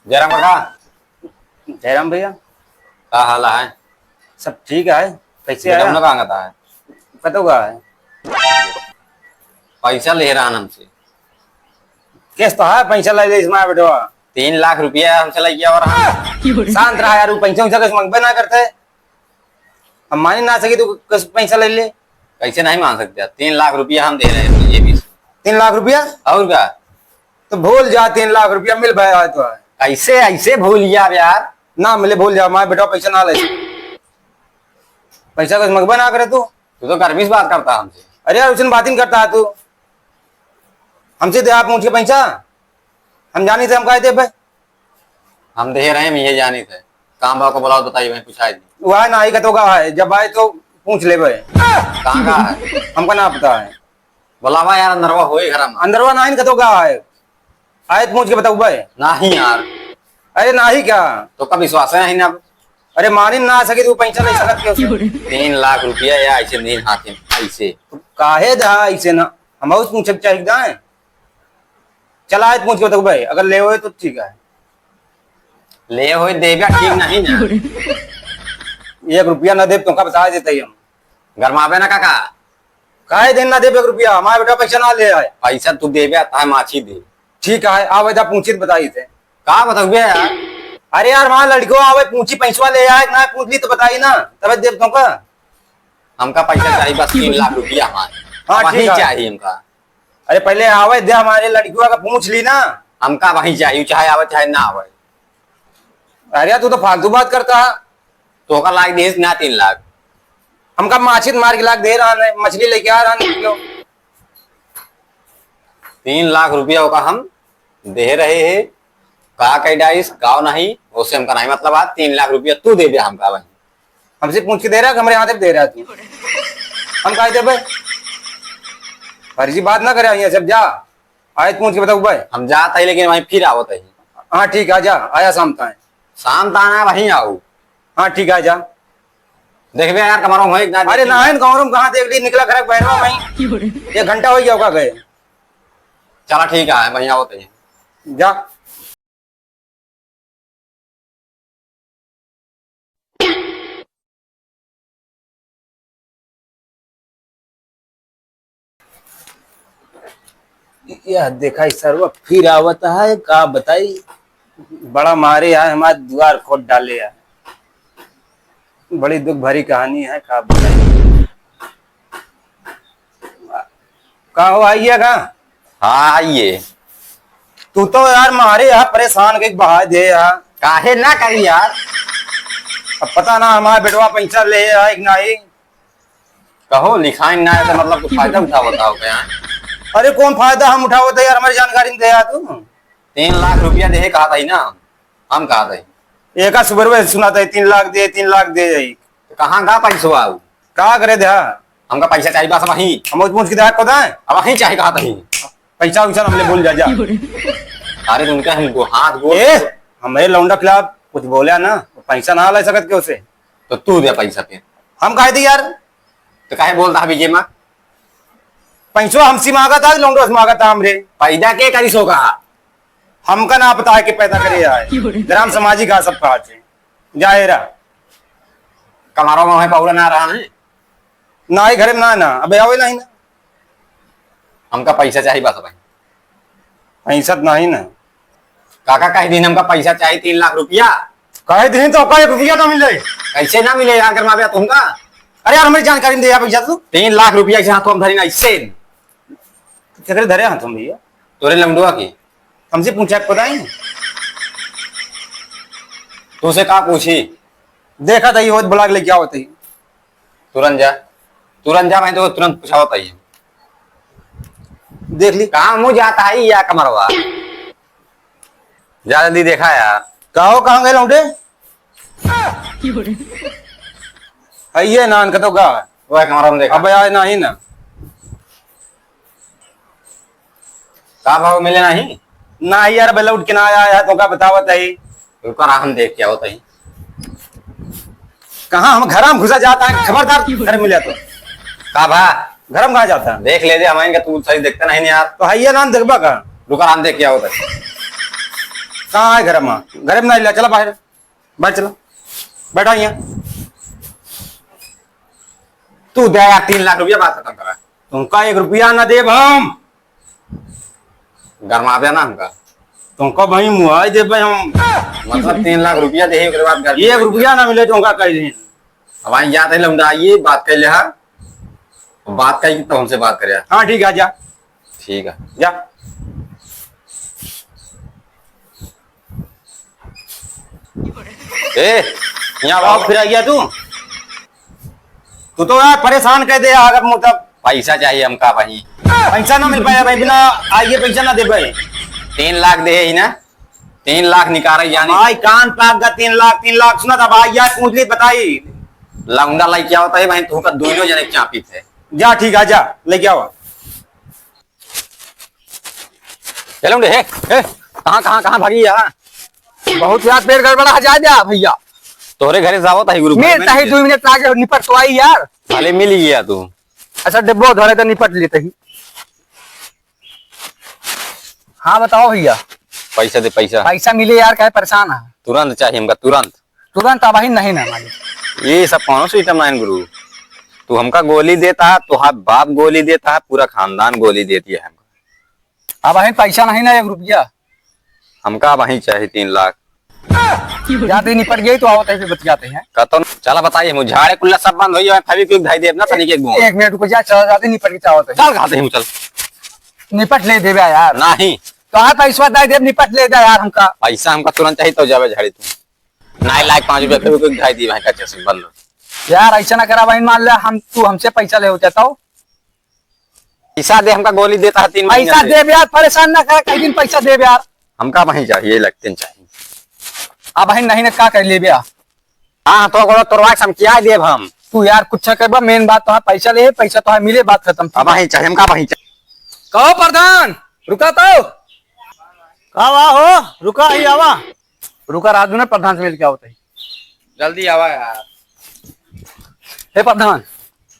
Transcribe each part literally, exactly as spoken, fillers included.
जयराम काका। जयराम भैया। का हाल है? सब ठीक है। कैसे बेटा आया? उन्हें कहाँ का है? पता हुआ है? पैसा ले रहा हमसे। किस तो है पैसा ले ले इसमें बेटवा? तीन लाख रुपया हमसे ले गया और हम शांत रहा यार, वो पैसा वैसा कुछ मंगबे ना करते। हम मान ही ना सकी, तू कस पैसा ले ले। कैसे नहीं मान सकते यार? तीन लाख रुपया हम दे रहे हैं, ये भी। तीन लाख रुपया? और का? तो भूल जा, तीन लाख रुपया मिल भाई आए तो है। कैसे ऐसे भूल गया यार? ना मिले, भूल जा, मैं बेटा पैसा ना ले। पैसा कस मंगबे ना करे तू। तू तो गर्मी से बात करता हमसे। अरे यार, उसने बात ही नहीं करता है तू। हमसे दे आप मुझे पैसा, हम जानी थे, हम काहे देबे? हम दे रहे हैं, हम ये जानी थे। काम भाव को बुलाओ, बताइए, मैं पूछाई दी। वह नाही कतोगा है, जब आए तो पूछ लेबे। कहाँ का है? हमका ना पता है। बुलावा यार, अंदरवा होए घर में। अंदरवा नाही कतोगा है, आए तो पूछ के बताऊबे। नहीं यार। अरे नाही क्या? तो का विश्वास है नहीं ना? अरे मानिन ना सके, तू पैसा ले सकत क्यों से? तीन लाख रुपया या ऐसे नहीं हाथे, ऐसे। तो काहे दा ऐसे ना, हम उस पूछे चाहिए दाए। चला, आज पूछ के बताऊँ भाई, अगर ले होए तो ठीक है। ले होए देबे ठीक नहीं ना। एक रुपया ना देब, तुमका बता देते ही हम। गरमावे ना काका। काहे दिन ना देब एक रुपया? हमारा बेटा पैसा ना ले आए। पैसा तू देबे, ताहे माछी दे। ठीक है, आवे दा पूछी तो बताई थे। का बताऊबे यार? अरे यार, वहाँ लड़को आवे, पूछी पैसवा ले आए, ना पूछ ली तो बताई ना, तब देब तुमका। हमका पैसा चाहिए बस तीन लाख रुपया हमारे। हाँ, वही ठीक है। चाहिए हमका। अरे पहले आवे दे, हमारे लड़कियों का पूछ ली ना। हमका वही चाहिए, चाहे आवे चाहे ना आवे। अरे यार, तू तो फालतू बात करता है। तो ओकर लाग दे ना तीन लाख। हमका माछी मार के लाग दे रहा है, मछली लेके आ रहा है किलो। तीन लाख रुपया ओका हम दे रहे हैं। का कह डाइस, गाँव नहीं, उससे हमका नहीं मतलब। आज तीन लाख रुपया तू दे दे हमका भाई। हमसे पूछ के दे रहा है कि हमारे हाथ से दे रहा है तू? हम काहे देबे? फर्जी बात ना करे, यहाँ से अब जा। आए पूछ के बताओ भाई। हम जात है, लेकिन वहीं फिर आवत है। हाँ, ठीक है, जा, आया शाम ताए। शाम ताए ना, वहीं आओ। हाँ, ठीक है, जा। देखबे यार, कमरों में एक ना अरे देखी। ना है, कमरों में कहाँ देख ली, निकला घर बैठवा वहीं। एक घंटा हो गया होगा गए। चला, ठीक है, वहीं आवत है। जा। यह देखा, ई सरवा फिर आवत है, का बताई, बड़ा मारे है, हमार दुआर खोद डाले है। बड़ी दुख भरी कहानी है, का बताई। का हो, आइए का? हाँ, आइए। तू तो यार मारे यहाँ परेशान के बहा दे यार। काहे ना करी यार? अब पता ना हमारा बेटवा पैसा ले आए कि नहीं। कहो, लिखाइन ना है तो मतलब तू फायदा उठावत हो क्या? अरे कौन फायदा हम उठावत है यार, हमारी जानकारी में दे यार तू। तीन लाख रुपया दे कहा था ही ना, हम कहा था ही। एका सुबह सुना था, तीन लाख दे, तीन लाख दे जाई। तो कहाँ का पैसा आऊ? का करे दे? हमका पैसा चाहिए बस वही। हम उस मुझ की दे को दे। अब वही चाहिए कहा था ही। पैसा वैसा हमले बोल जा, जा। अरे तुमका हम गो-, हाथ गोड़ ए, हमारे लौंडा खिलाफ कुछ बोला ना, पैसा ना ला सकत के उसे। तो तू दे पैसा फिर। हम काहे दी यार? तो काहे बोलता है बीजे में? पैसवा हमसे मांगा था, लौंडो से मांगा था हमरे। पैदा के करी सो कहा? हमका ना पता है कि पैदा करे आए। ग्राम समाजिक आ सब कहा थे। जाहिर है। कमारो में है, पौड़ा ना रहा है। ना ही घरे में ना, ना। अबे आवे नहीं ना। हमका पैसा चाहिए बस भाई। पैसा तो नहीं ना। काका कह दिन हमका पैसा चाहिए तीन लाख रुपया। कह दिन तो का एक रुपया ना मिले। कैसे ना मिले यार, गरमावे तुमका? अरे यार, हमारी जानकारी में दे यार पैसा तू। तीन लाख रुपया के हाथ हम धरी ना, इससे। केकरे धरे हाथ हम भैया? तोरे लंगडुआ की। हमसे पूछा, पता ही नहीं। तुझसे का पूछी? देखा था ये होत ब्लॉग लेके आओ तो ही। तुरंत जा, तुरंत जा, मैं तो तुरंत पूछावत आई। देख ली। कहाँ मुँह जाता है या कमरवा? जा जल्दी देखा यार। का हो, कहाँ गए लौंडे? है ये नान का तो का? वह कमरा में देखा। अबे आए ना ही ना। का भाव मिले नाही? नाही यार, अबे लौट के ना आया है, तो का बतावत है? रुका रहा, हम देख के आवत है। कहाँ हम घर में घुसा जाता है, खबरदार घर मिले तो। का भा? घर में कहाँ जाता है? देख ले दे, हम इनका तू सही देखता नहीं यार। तो है ये नाम देखबा का? रुका रहा, हम देख के आवत है। कहाँ है घर में? घर में नहीं ले, चला बाहर, बाहर चला, बैठा यहाँ। तू दे यार, तीन लाख रुपया, बात खत्म करा। तुमका एक रुपया ना देब हम। गरमावे ना हमका। तुमका भाई मुआई देबे हम। मतलब तीन लाख रुपया दे, ओकरे बाद घर एक रुपया ना मिले तुमका कह दिन। अब आई जाते हैं लौंडा, आइए बात कर ले, हाँ। बात कर तो हमसे बात करे। हाँ ठीक है, जा। ठीक है। जा। ए, यहाँ आओ, फिर आ गया तू। तू तो यार परेशान कर दे, अगर मतलब पैसा चाहिए हमका भाई। पैसा ना मिल पाया भाई, बिना आइए पैसा ना दे भाई। तीन लाख दे ही ना, तीन लाख निकाल यानी। भाई कान पाक का तीन लाख, तीन लाख सुना था भाई, यार पूछ ली बताई। लौंडा लाई क्या होता है भाई, तू का दोनों जने चापी थे। जा ठीक है, जा लेके आओ। चलो रे, हे, हे, कहाँ, कहाँ, कहाँ भागी यहाँ? बहुत यार पेट गड़बड़ा है, जा, जा भैया। तोहरे घरे से आवत है गुरु, मिल तही दो मिनट लागे निपट तो आई यार। भले मिल गया तू। अच्छा, डिब्बो धरे तो निपट लेते ही। हाँ, बताओ भैया। पैसा दे, पैसा। पैसा मिले यार, काहे परेशान है? तुरंत चाहिए हमका, तुरंत। तुरंत अबहिन नहीं ना मालिक। ये सब कौनो सिस्टम नहीं गुरु। तू हमका गोली देता है, तुहार बाप गोली देता है, पूरा खानदान गोली देती है हमका। अबहिन पैसा नहीं ना एक रुपया। हमका अबहिन चाहिए तीन लाख। जाते ही निपट गई तो आवत है, फिर बतियाते हैं। कतन चला बताइए, मुझे झाड़े कुल्ला सब बंद होई है, फेविक्विक धई देब ना तनिक एक बूंद। एक मिनट रुको, जा, चला जाते ही निपट के आवत है। चल खाते हैं, चल। निपट ले देबे यार। नहीं। तो हाँ, पैसा दे देब, निपट ले दे यार हमका। पैसा हमका तुरंत चाहिए तो जावे झाड़ी तू। नाई लाख पाँच रुपया फेविक्विक धई दी भाई, कच्चे से बंद। यार ऐसा ना करा भाई, मान ले हम, तू हमसे पैसा ले होते तो। पैसा दे, हमका गोली देता है तीन महीने पैसा से। दे यार, परेशान ना कर, कई दिन पैसा दे यार। हमका वहीं चाहिए, लगते चाहिए। अब वहीं नहीं ना का कर लेबे आ? हाँ, तो गोड़ा तोड़वा के समझिया देब हम। तू यार कुछ करबा, मेन बात तो है पैसा ले, पैसा तो है मिले, बात खत्म। अब वहीं चाहिए, हमका वहीं चाहिए। कहो प्रधान, रुका तो। का वा हो, रुका ही आवा। रुका, राजू ने प्रधान से मिल के आवत है। जल्दी आवा यार। हे प्रधान,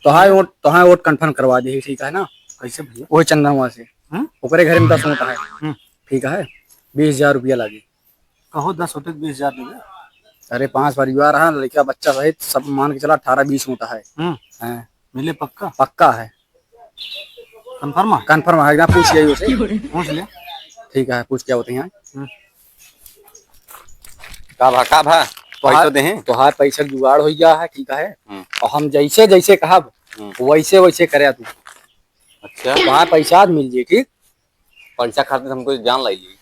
तोहार वोट, तोहार वोट confirm करवा दी, ठीक है ना? कैसे भैया? वही चंदनवा से। हम्म? ओकरे घरे में दस वोट है। हम्म। ठीक है, बीस हजार रुपया लागी। कहो दस वोट के बीस हजार देबे? अरे पांच परिवार है, लड़का बच्चा सहित सब मान के चला अठारह बीस वोट है। हम्म। हैं। मिले पक्का? पक्का है। Confirm है? Confirm है, एक बार पूछ लिया उसे। पूछ ले। ठीक है, पूछ क्या होते हैं। हम्म। का भा, का भा? तोहार, पैसा देहें? तोहार पैसा जुगाड़ हो गया है, ठीक है? हम्म। और हम जैसे, जैसे कहब, हम्म। वैसे, वैसे करे तू। अच्छा। तोहार पैसा आज मिल जाई, ठीक? पैसा खातिर हमको जान लाई ली।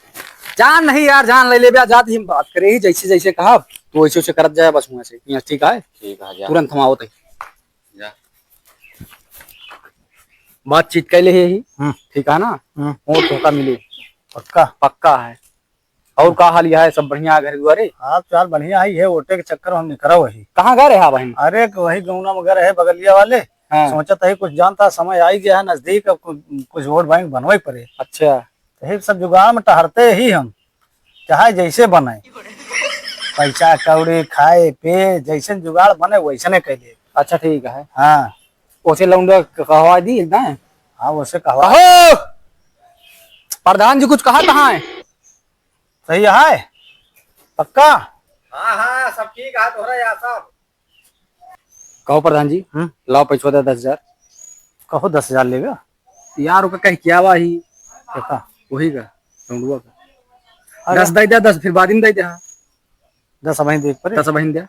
जान नहीं यार, जान ले लेबे, जात ही हम बात करे ही, जैसे, जैसे कहब, तो वैसे, वैसे करत जाए बस वहाँ से। यहाँ ठीक है? ठीक है, जा। तुरंत हम आवत है। जा। बातचीत कर ले ही। हम्म। ठीक है ना? हम्म। वोट तोहका मिले। पक्का? पक्का है। और का हाल है, सब बढ़िया है घर दुआरे? हाल चाल बढ़िया है, ये वोटे के चक्कर में हम निकरा वही। कहाँ गए रहे बहन? अरे वही गौना में गए रहे बगलिया वाले। हाँ। सोचत है कुछ जानता समय आई गया है नजदीक, अब कु-, कुछ वोट बैंक बनवाई पड़े। अच्छा। तो ये सब जुगाड़ में टहरते ही हम, चाहे जैसे बने, पैसा कौड़ी खाए पे जैसे जुगाड़ बने वैसने कर ले। अच्छा ठीक है। हाँ। ओसे लौंडा क-, कहवा दी एकदम। हाँ, ओसे कहवा। कहो, प्रधान जी कुछ कहा कहाँ है? सही है? पक्का? हाँ, हाँ, सब ठीक है, तोहरा यार सब। कहो प्रधान जी, हम्म? लाओ पैसवा दे दस हजार। कहो दस हजार लेगा? यार, ओका कह क्या हुआ ही? देखा। वही का, लौंडुआ का। अरे। दस दे दे, दस फिर बाद में दे दे, हाँ। दस अबहिन देख पड़े। दस अबहिन दे।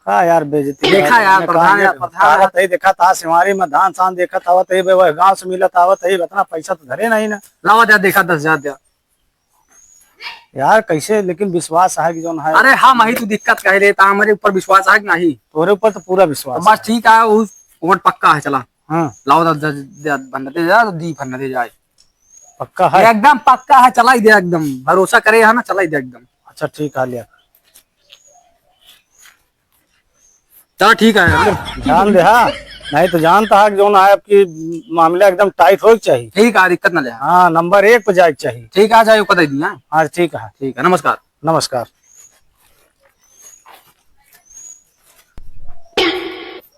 का यार बेइज्जती देखा यार, यार, प्रधान, कहा यार, ये प्रधान। आवत है, देखा था सिवारी में धान सान देखा था, आवत है, वह गाँव से मिलत आवत है, इतना पैसा तो धरे नहीं ना। लावा दे, देखा दस हजार दे। यार, कैसे, लेकिन विश्वास है कि जौन है। अरे हाँ, मही तू दिक्कत कह लेता, हमारे ऊपर विश्वास है कि नहीं? तोरे ऊपर तो पूरा विश्वास तो बस है। ठीक है, उ वोट पक्का है, चला। हाँ। लाओ, द-, द-, द-, भरना दे जा, तो दी भरना दे जाए। पक्का है? एकदम पक्का है, चलाई दे एकदम। भरोसा करे है ना, चलाई दे एकदम। अच्छा, ठीक है, लिया। चला ठीक है। ध्यान दे, हाँ। नहीं तो जानता है कि जौन है आपकी मामला एकदम tight होए के चाहिए। ठीक है, दिक्कत ना ले। हाँ, नंबर एक पे जाए के चाहिए। ठीक है, आ जाए, ओका दे दी, हाँ। हाँ, ठीक है। ठीक है, नमस्कार। नमस्कार।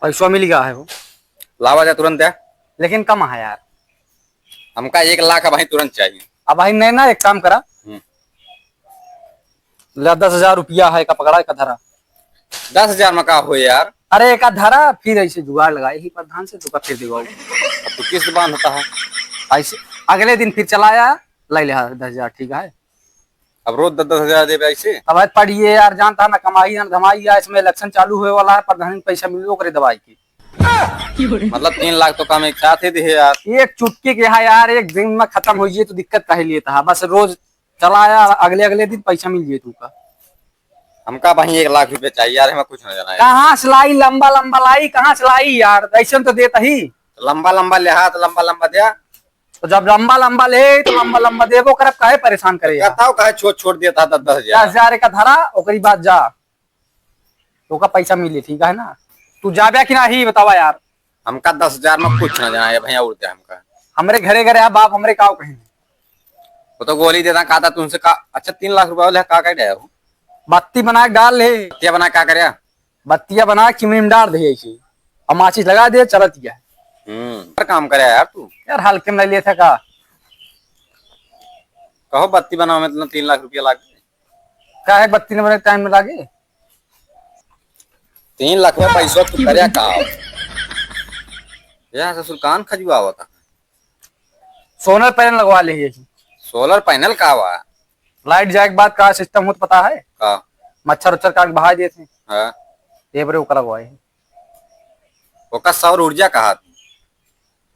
पैसा मिल गया है वो। लावा जा तुरंत है। लेकिन कम है यार। हमका एक लाख अबहीं तुरंत चाहिए। अबहीं नहीं ना, एक काम करा। हम्म। ला, दस हजार रुपया है, एका पकड़ा, एका धरा। दस हजार में का हो यार? अरे, एका धरा, फिर ऐसे जुगाड़ लगाए ही प्रधान से, तोका फिर दिवाऊ। अब तो किस्त बांधता है। ऐसे अगले दिन फिर चला आया, लै लिहा दस हजार, ठीक है। अब रोज दस दस हजार देबे ऐसे? अब आज पढ़िए यार, जानता ना, कमाई ना धमाई, या इसमें election चालू होए वाला है, प्रधान पैसा मिलबो करे दवाई की। मतलब तीन लाख तो काम एक साथ ही दे यार। एक चुटकी के है यार, एक दिन में खत्म हो जाए तो दिक्कत काहे लिए था? बस रोज चला आया, अगले अगले दिन पैसा मिल जाए तू का। हमका भाई एक लाख रुपया चाहिए यार, हमें कुछ ना जाना है। कहाँ से लाई लंबा लंबा लाई, कहाँ से लाई यार? ऐसे में तो देता ही। लंबा लंबा ले हाथ, लंबा लंबा दिया। तो जब लंबा लंबा ले तो लंबा लंबा देबो करब, काहे परेशान करे यार? बताओ काहे छोट छोट देता दस दस हजार? दस हजार का धरा, ओकरी बाद जा, तोका पैसा मिली, ठीक है ना? तू जाबे कि नाही, बतावा यार। हमका दस हजार में कुछ ना जाना है भैया, और दे हमका। हमरे घरे घरे है बाप, हमरे काव कहीं। वो तो गोली देता, कहा था तुमसे का, अच्छा, तीन लाख रुपया वाला का कह रहे हो? बत्ती बना के डाल ले। बत्तिया बना के का करे? बत्तिया बना के चिमनी में डाल दे ऐसे, और माचिस लगा दे, चलत गया। हम्म, पर काम करे यार तू। यार हल्के में ले लेता का? कहो बत्ती बनावे में इतना तीन लाख रुपया लाग गए। काहे बत्ती न बने टाइम में लागे? तीन लाख में पैसा तू करे का? यार ससुर कान खजुआवता। सोलर पैनल लगवा ले यही। सोलर पैनल का हुआ? लाइट जाए के बाद का सिस्टम होत पता है? का? मच्छर उच्छर काट के भगा देते हैं। हाँ। ये बरे ओकर लगवाए हैं। ओकर सौर ऊर्जा कहा?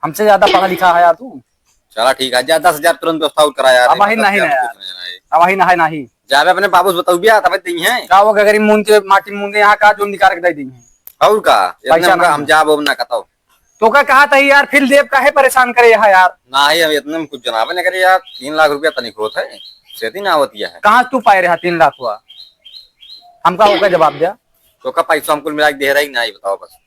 हमसे ज्यादा पढ़ा लिखा है यार तू। चला ठीक है, जा दस हजार तुरंत व्यवस्था और करा यार। अब वही नहीं ना यार। अब वही नहीं, नहीं। जाबे अपने बाबू से बताऊ बिया, तब दी हैं। का वो गगरी मूंद के माटी मूंदे यहाँ का जो निकाल के दे दी हैं। और का? इतने पैसा हम का, नहीं हम है। जाब अब ना कतौ। तो का कहा था यार, फिर देव काहे परेशान करे यहाँ यार? ना ही, हम इतने में कुछ जनाबे नहीं करे यार। तीन लाख रुपया तनिक होत है, सेती ना होती है। कहाँ तू पाए रहा तीन लाख हुआ? हमका ओका जवाब दिया। तो का पैसा हमको मिला के दे रही नहीं, बताओ बस।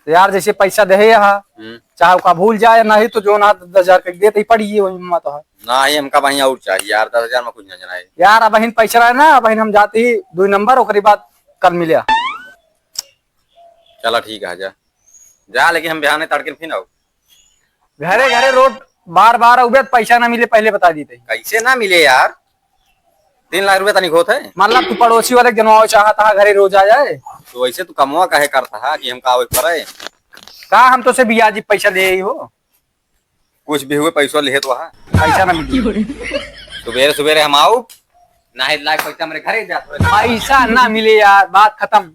तो यार, जैसे पैसा दे यहाँ, हम्म। चाहे ओका भूल जाए, नहीं तो जो ना दस हजार के देते ही पड़ी है, वही में तो है। ना ही, हमका वहीं और चाहिए यार, दस हजार में कुछ ना जनाए। यार, अब बहिन पैसा रहे ना, बहिन हम जाते ही दो नंबर, ओकरी बाद कल मिले। चला ठीक है, जा। जा, लेकिन हम बिहाने तड़के फिर आओ। घरे घरे रोड बार बार उबे, पैसा ना मिले, पहले बता देते। कैसे ना मिले यार? तीन लाख रुपया तनिक होत है। मतलब तू पड़ोसी वाले के जनवाओ चाहता है, घरे रोज आ जाए। तो वैसे तू कमवा काहे करता है कि हमका आवे पड़े? का हम तो से बियाजी पैसा ले आई हो? कुछ भी हुए पैसा ले तो वहाँ। पैसा ना मिले। सुबेरे सुबेरे हम आऊ, ना ही लाख पैसा मेरे घरे जात हुए। पैसा ना मिले यार, बात खत्म।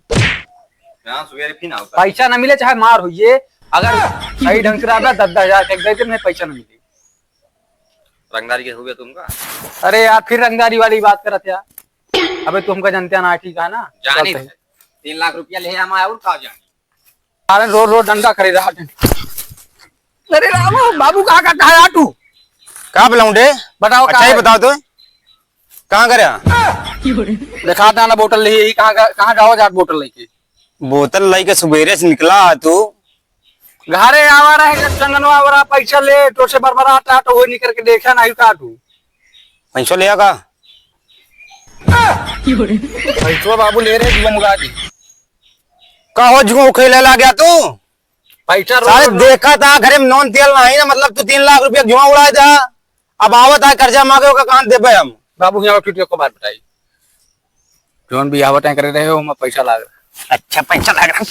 हाँ, सुबेरे फिर आऊ। पैसा ना मिले चाहे मार होइए, अगर सही ढंग से रहबा, दस दस हजार के दे दे, नहीं पैसा ना मिले। रंगदारी के हुए तुमका? अरे यार, फिर रंगदारी वाली बात करत यार। अबे तू हमका जानते ना, ठीक है ना? जानी चलते हैं। तीन लाख रुपया ले हम आए और का जानी? अरे रो रो डंडा करे रहा। अरे राम, बाबू कहाँ का है आटू? का बुलाऊं रे? बताओ, अच्छा, का ये है? बताओ तो, कहाँ करे? देखा था ना बोतल ले, यही कहाँ का, कहाँ जाओ जाट बोतल लेके? बोतल लेके सुबेरे से निकला है तू? घरे आवा रहे, जब चंदनवा वाला पैसा ले, तो से बरबरा टा, तो वो निकल के देखा नहीं का तू? पैसा ले का? पैसा बाबू ले रहे, जुआ मुगा के। का हो, जुआ खेले ला गया तू? पैसा रो-, साले रो-, देखा था घरे में नून तेल नहीं ना, मतलब तू तीन लाख रुपया जुआ उड़ाए था, अब आवत है कर्जा मांगे, ओका कहाँ देबे हम? बाबू, यहाँ टीटीओ को बात बताई। जौन बियाह टाइम करे रहे हो, ओमा पैसा लाग रहा। अच्छा, पैसा लाग रहा।